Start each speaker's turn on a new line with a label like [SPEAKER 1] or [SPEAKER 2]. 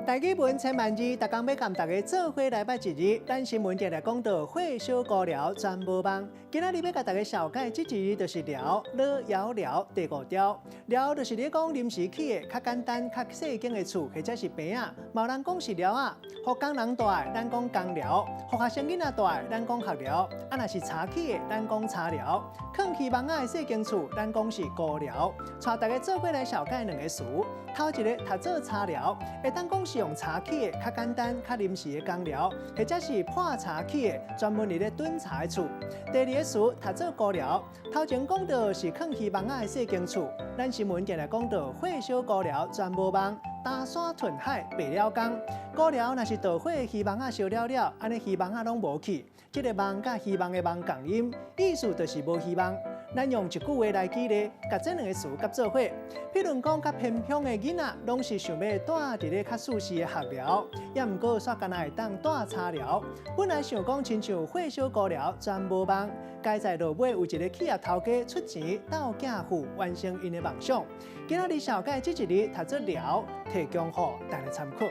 [SPEAKER 1] 台語文千萬字，逐工欲共大家做伙來捌一字。咱新聞定定講到火燒孤寮全無望。今仔日欲共大家紹介這一字就是寮，了枵寮第五條。寮就是咧講臨時起的較簡單、較細間的厝，或者是棚仔。嘛有人講是寮仔，予工人蹛的，咱講工寮；予學生囡仔蹛的，咱講學寮。啊，若是柴起的，咱講柴寮。囥魚網仔的細間厝，咱講是孤寮。帶大家做伙來紹介兩个詞，頭一个讀做柴寮，會當講是用柴起的較簡單、較臨時的工寮，或者是破柴起的專門佇咧躉柴的厝。第二个詞讀做孤寮，頭前講到是囥魚網仔的細間厝，咱新聞定定講到火燒孤寮全無望，擔山吞海白了工。孤寮若是著火魚網仔燒了了，按呢魚網仔攏無去，這个望佮希望的望仝音，意思就是無希望。咱用一句話來舉例，共這兩个詞結做伙。譬如講，較偏鄉的囡仔，攏是想欲蹛佇咧較舒適的學寮，也毋過煞干焦會當蹛柴寮。本來想講親像火燒孤寮全無望，佳哉落尾有一个企業頭家出錢鬥寄付完成𪜶的夢想。今仔日紹介這一字讀做寮，提供予大家參考。